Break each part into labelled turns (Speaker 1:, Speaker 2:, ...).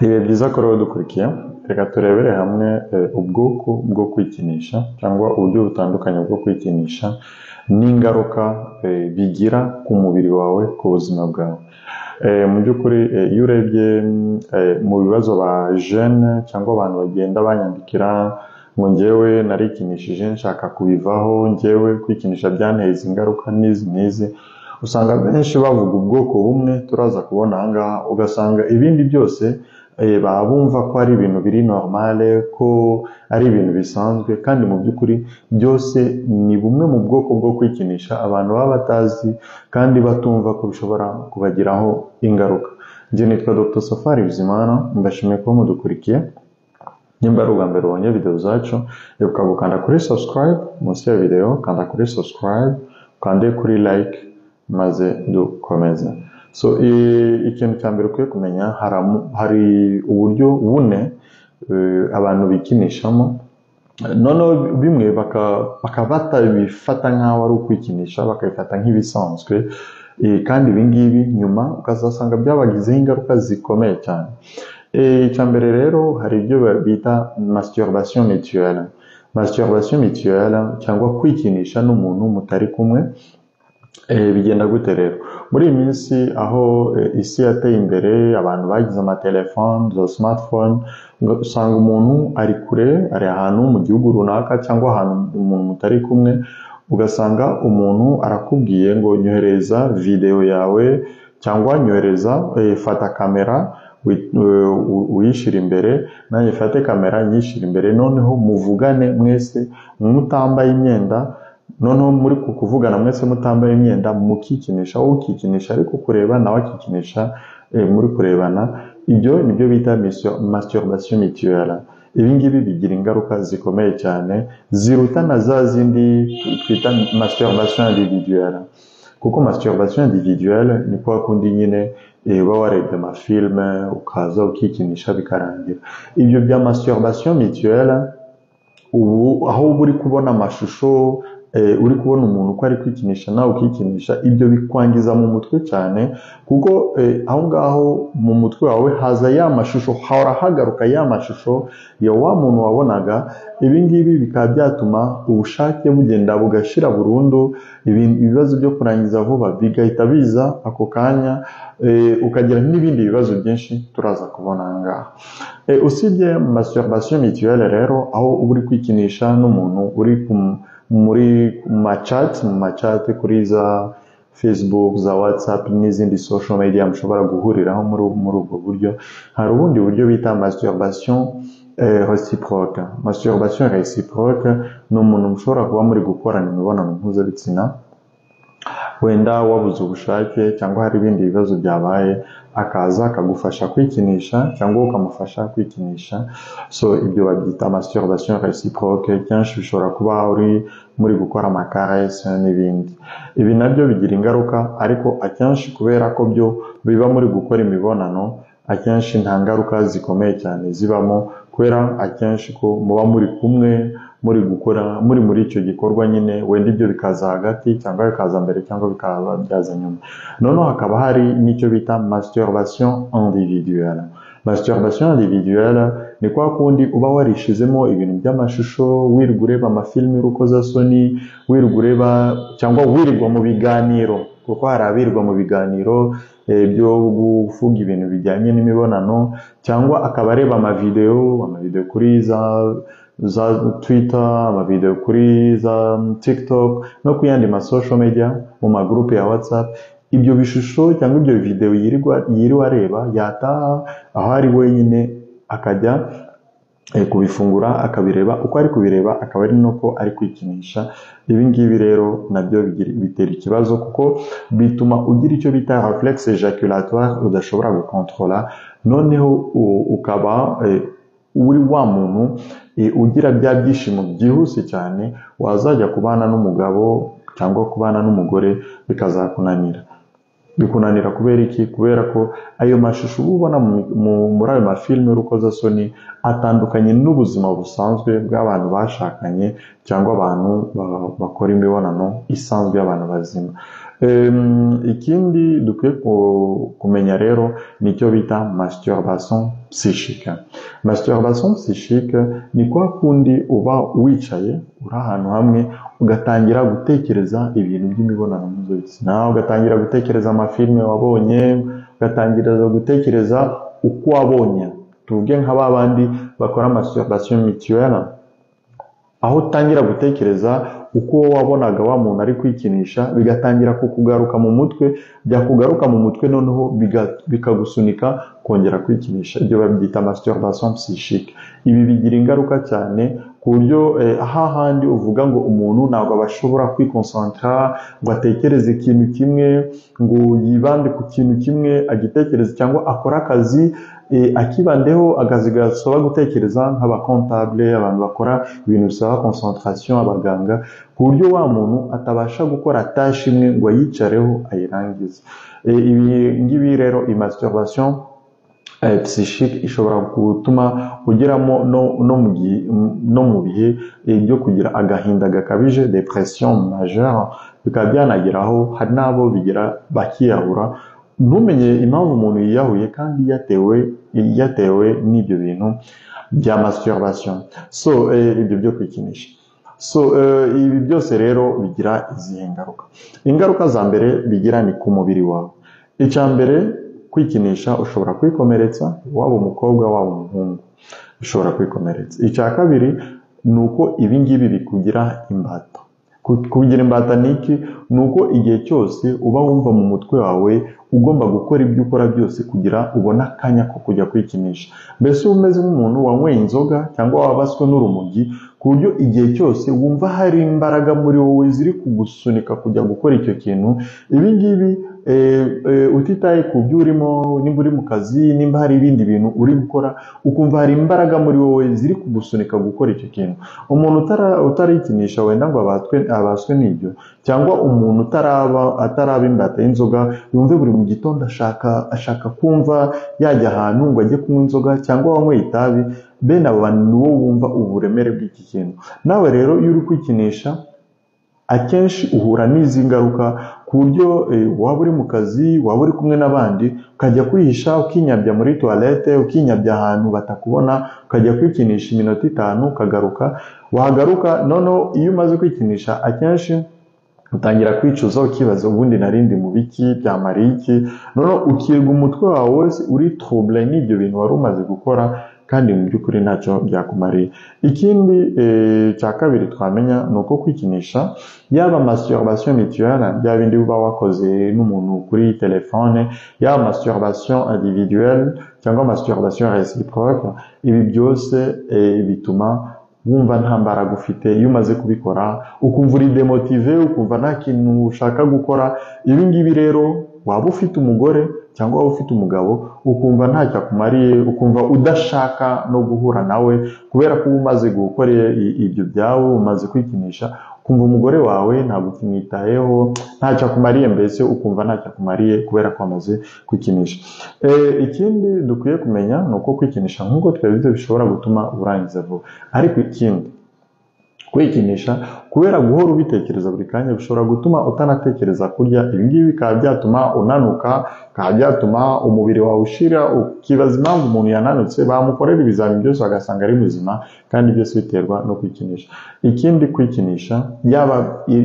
Speaker 1: Ibihe byiza kuri wowe dukurikiye, reka turebere hamwe ubwoko bwo kwikinisha cyangwa uburyo butandukanye bwo kwikinisha n'ingaruka bigira ku mubiri wawe, ku buzima bwawe. Mu by'ukuri iyo urebye mu bibazo ba jene cyangwa abantu bagenda banyandikira ngo njyewe narikinishije nshaka kubivaho, njyewe kwikinisha byanteye izi ngaruka n'izi n'izi, usanga benshi bavuga ubwoko bumwe turaza kubona aha ngaha, ugasanga ibindi byose baba bumva ko ari ibintu biri normale, ko ari ibintu bisanzwe, kandi mu by'ukuri byose ni bumwe mu bwoko bwo kwikinisha abantu baba batazi kandi batumva ko bishobora kubagiraho ingaruka. Njye nitwa Dr Safari Bizimana, mbashimiye kuba mudukurikiye. Nimba ari ubwa mbere ubonye video zacu, ibuka gukanda kuri subscribe munsi ya video, kanda kuri subscribe, ukande kuri like, maze dukomeze. So ikintu cya mbere ukwiye kumenya, hari uburyo bune abantu bikinishamo, noneho bimwe bakaba batabifata nk'aho ari ukwikinisha, bakabifata nk'ibisanzwe, kandi ibi ngibi nyuma ukazasanga byabagizeho ingaruka zikomeye cyane. Icya mbere rero, hari ibyo bita masturbation mutuelle. Masturbation mutuelle cyangwa kwikinisha n'umuntu mutari kumwe. Bigenda gute rero? Muri iyi minsi aho isi yateye imbere, abantu bagize amatelefone, za smartphone, usanga umuntu ari kure, ari ahantu mu gihugu runaka cyangwa ahantu umuntu mutari kumwe, ugasanga umuntu arakubwiye ngo nyohereza video yawe cyangwa nyohereza, fata kamera uyishyira imbere, nanjye fate kamera nyishyira imbere, noneho muvugane mwese mutambaye imyenda. Noneho muri ku kuvugana mwese mutambaye imyenda, mukikinisha, wowe ukikinisha ariko kureba, nawe akikinisha muri kurebana. Ibyo nibyo bita masturbation mutuelle. Ibi ngibi bigira ingaruka zikomeye cyane ziruta na za zindi twita masturbation individuelle, kuko masturbation individuelle ni kwa kundi nyine uba warebye amafilme ukaza ukikinisha bikarangira. Ibyo bya masturbation mutuelle, ubu aho uba uri kubona amashusho, uri kubona umuntu uko ari kwikinisha nawe ukikinisha, ibyo bikwangiza mu mutwe cyane, kuko aho ngaho mu mutwe wawe haza ya mashusho, hahora hagaruka ya mashusho ya wa muntu wabonaga. Ibi ngibi bikaba byatuma ubushake bugenda bugashira burundu, ibibazo byo kurangiza vuba bigahita biza ako kanya, ukagira n'ibindi bibazo byinshi turaza kubona aha ngaha. Usibye masturbation mutuelle rero, aho uba uri kwikinisha n'umuntu uri muri ma chat kuri za Facebook, za WhatsApp n'izindi social media mushobora guhuriraho muri ubwo buryo, hari ubundi buryo bita masturbation réciproque. Masturbation réciproque ni umuntu mushobora kuba muri gukorana imibonano mpuzabitsina, wenda wabuze ubushake cyangwa hari ibindi bibazo byabaye, akaza akagufasha kwikinisha cyangwa ukamufasha kwikinisha. So ibyo babyita masturbation réciproque. Kenshi bishobora kuba uri muri gukora ama caresses n'ibindi. Ibi nabyo bigira ingaruka, ariko akenshi kubera ko byo biba muri gukora imibonano, akenshi nta ngaruka zikomeye cyane zibamo, kubera akenshi ko muba muri kumwe muri gukora muri icyo gikorwa nyine, wenda ibyo bikaza hagati cyangwa bikaza mbere cyangwa bikaba byaza nyuma. Noneho hakaba hari n'icyo bita masturbation individuelle. Masturbation individuelle ni kwa kundi uba warishizemo ibintu by'amashusho, wirirwa ureba amafilimi y'urukozasoni, wirirwa ureba cyangwa wirirwa mu biganiro, kuko hari abirirwa mu biganiro byo kuvuga ibintu bijyanye n'imibonano, cyangwa akaba areba amavideo kuri za Twitter, amavideo kuri za TikTok no ku yandi ma social media, mu magurupe ya WhatsApp. Ibyo bishusho cyangwa ibyo video yiriwe areba, yataha aho ari wenyine akajya kubifungura akabireba, uko ari kubireba akaba ari nuko ari kwikinisha. Ibi ngibi rero nabyo bitera ikibazo, kuko bituma ugira icyo bita réflexe éjaculatoire udashobora gukontrola, noneho ukaba uri wa muntu ugira bya byishimo byihuse cyane, wazajya kubana n'umugabo cyangwa kubana n'umugore bikazakunanira. Bikunanira kubera iki? Kubera ko ayo mashusho uba ubona muri ayo mafilime y'urukozasoni atandukanye n'ubuzima busanzwe bw'abantu bashakanye cyangwa abantu bakora imibonano isanzwe y'abantu bazima. Ikindi dukwiye kumenya rero nicyo bita masturbation psychique. Masturbation psychique ni kwa kundi uba wicaye uri ahantu hamwe ugatangira gutekereza ibintu by'imibonano mpuzabitsina, ugatangira gutekereza amafilme wabonye, ugatangira gutekereza uko wabonye. Tuvuge nka ba bandi bakora masturbation mutuelle, aho utangira gutekereza uko wabonaga wa muntu ari kwikinisha, bigatangira kukugaruka mu mutwe, byakugaruka mu mutwe noneho bikagusunika kongera kwikinisha. Ibyo babyita masturbation psychique. Ibi bigira ingaruka cyane ku buryo hahandi uvuga ngo umuntu ntabwo aba ashobora kwikonsantra ngo atekereze ikintu kimwe, ngo yibande ku kintu kimwe agitekereze, cyangwa akore akazi akibandeho, akazi gasaba gutekereza nk'abakontable, abantu bakora ibintu bisaba concentration, abaganga, ku buryo wa muntu atabasha gukora tâche imwe ngo ayicareho ayirangize. Ibi ngibi rero, iyi masturbation psychique ishobora gutuma ugeramo no mu bihe byo kugira agahinda gakabije, dépression majeure, bikaba byanageraho hari n'abo bigira bakiyahura, ntumenye impamvu umuntu yiyahuye kandi yatewe n'ibyo bintu bya masturbation. So ibyo byo kwikinisha. So ibi byose rero bigira izihe ngaruka? Ingaruka za mbere bigira ni ku mubiri wawe. Icya mbere, kwikinisha ushobora kwikomeretsa, waba umukobwa waba umuhungu ushobora kwikomeretsa. Icya kabiri ni uko ibi ngibi bikugira imbata. Kugira imbata ni iki? Ni uko igihe cyose uba wumva mu mutwe wawe ugomba gukora ibyo ukora byose kugira ubone akanya ko kujya kwikinisha. Mbese uba umeze nk'umuntu wanyweye inzoga cyangwa wabaswe n'urumogi, ku buryo igihe cyose wumva hari imbaraga muri wowe ziri kugusunika kujya gukora icyo kintu. Ibi ngibi utitaye ku byo urimo, nimba uri mu kazi, nimba hari ibindi bintu uri gukora, ukumva hari imbaraga muri wowe ziri kugusunika gukora icyo kintu. Umuntu utarikinisha wenda ngo abaswe n'ibyo, cyangwa umuntu ataraba imbata y'inzoga, yumve buri mu gitondo ashaka kumva yajya ahantu ngo ajye kunywa inzoga, cyangwa wanyweye itabi, bene abo bantu ni wo wumva uburemere bw'iki kintu. Nawe rero iyo uri kwikinisha akenshi uhura n'izi ngaruka, ku buryo waba uri mu kazi, waba uri kumwe n'abandi, ukajya kwihisha, ukinyabya muri toilette, ukinyabya ahantu batakubona, ukajya kwikinisha iminota 5, ukagaruka. Wagaruka noneho iyo umaze kwikinisha akenshi utangira kwicuza, ukibaza ubundi narindi mu biki, byamariye iki. Noneho ukirwa umutwe wawe wose uri trouble n'ibyo bintu wari umaze gukora, kandi mu by'ukuri ntacyo byakumariye. Ikindi cya kabiri twamenya ni uko kwikinisha, yaba masturbation mutuelle, bya bindi uba wakoze n'umuntu kuri telefone, yaba masturbation individuelle cyangwa masturbation réciproque, ibi byose bituma wumva nta mbaraga ufite. Iyo umaze kubikora ukumva uri démotivé, ukumva nta kintu ushaka gukora. Ibi ngibi rero waba ufite umugore cyangwa waba ufite umugabo, ukumva ntacyo akumariye, ukumva udashaka no guhura nawe, kubera ko uba umaze gukora ibyo byawe, umaze kwikinisha, ukumva umugore wawe ntabwo ukimwitayeho, ntacyo akumariye, mbese ukumva ntacyo akumariye kubera ko wamaze kwikinisha. Ikindi dukwiye kumenya ni uko kwikinisha, nk'uko twabivuze, bishobora gutuma urangiza vuba. Ariko ikindi, kwikinisha kubera guhora ubitekereza buri kanya bishobora gutuma utanatekereza kurya. Ibi ngibi bikaba byatuma unanuka, bikaba byatuma umubiri wawe ushira, ukibaza impamvu umuntu yananutse, bamukorera ibizamini byose bagasanga ari muzima, kandi byose biterwa no kwikinisha. Ikindi, kwikinisha yaba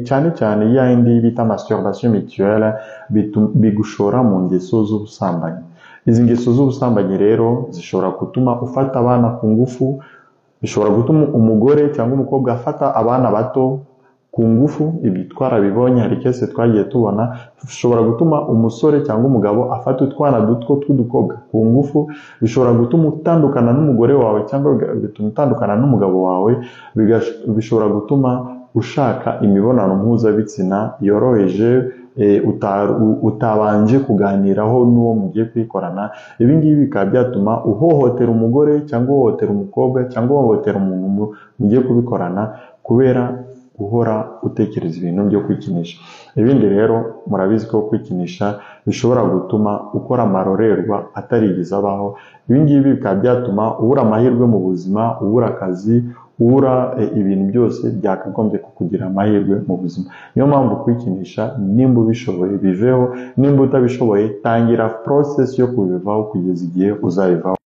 Speaker 1: cyane cyane ya yindi bita masturbation mutuelle, bigushora mu ngeso z'ubusambanyi. Izi ngeso z'ubusambanyi rero zishobora gutuma ufata abana ku ngufu, bishobora gutuma umugore cyangwa umukobwa afata abana bato ku ngufu. Ibi twarabibonye, hari case twagiye tubona. Bishobora gutuma umusore cyangwa umugabo afata utwana duto tw'udukobwa ku ngufu, bishobora gutuma utandukana n'umugore wawe cyangwa bigatuma utandukana n'umugabo wawe, bishobora gutuma ushaka imibonano mpuzabitsina yoroheje utabanje kuganiraho n'uwo mugiye kuyikorana. Ibi ngibi bikaba byatuma uhohotera umugore cyangwa uhohotera umukobwa cyangwa uhohotera umuntu mugiye kubikorana, kubera guhora utekereza ibintu byo kwikinisha. Ibindi rero murabizi ko kwikinisha bishobora gutuma ukora amarorerwa atarigeze abaho. Ibi ngibi bikaba byatuma ubura amahirwe mu buzima, ubura akazi, Ubura ibintu byose byakagombye kukugira amahirwe mu buzima. Niyo mpamvu kwikinisha, nimba ubishoboye biveho, nimba utabishoboye tangira process yo kubivaho kugeza igihe uzabivaho.